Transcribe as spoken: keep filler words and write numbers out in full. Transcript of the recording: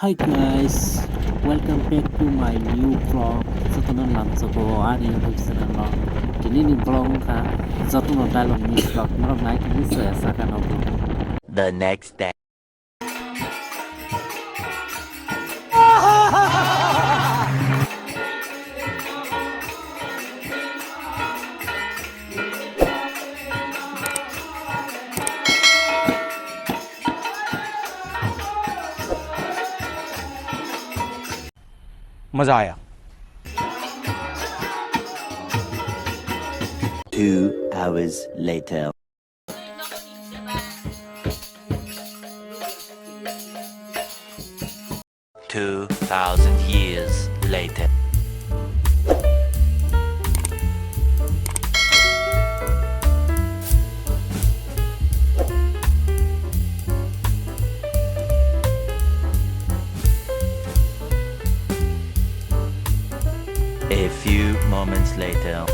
Hi guys, welcome back to my new vlog. Jotono lamsogo ani YouTube channel no. Tini ni vlog wngkha jotono dialogue ni vlog. Norok nai tini soya saka no vlog. The next day. मजा आया। Two hours later. Two thousand years later. A few moments later.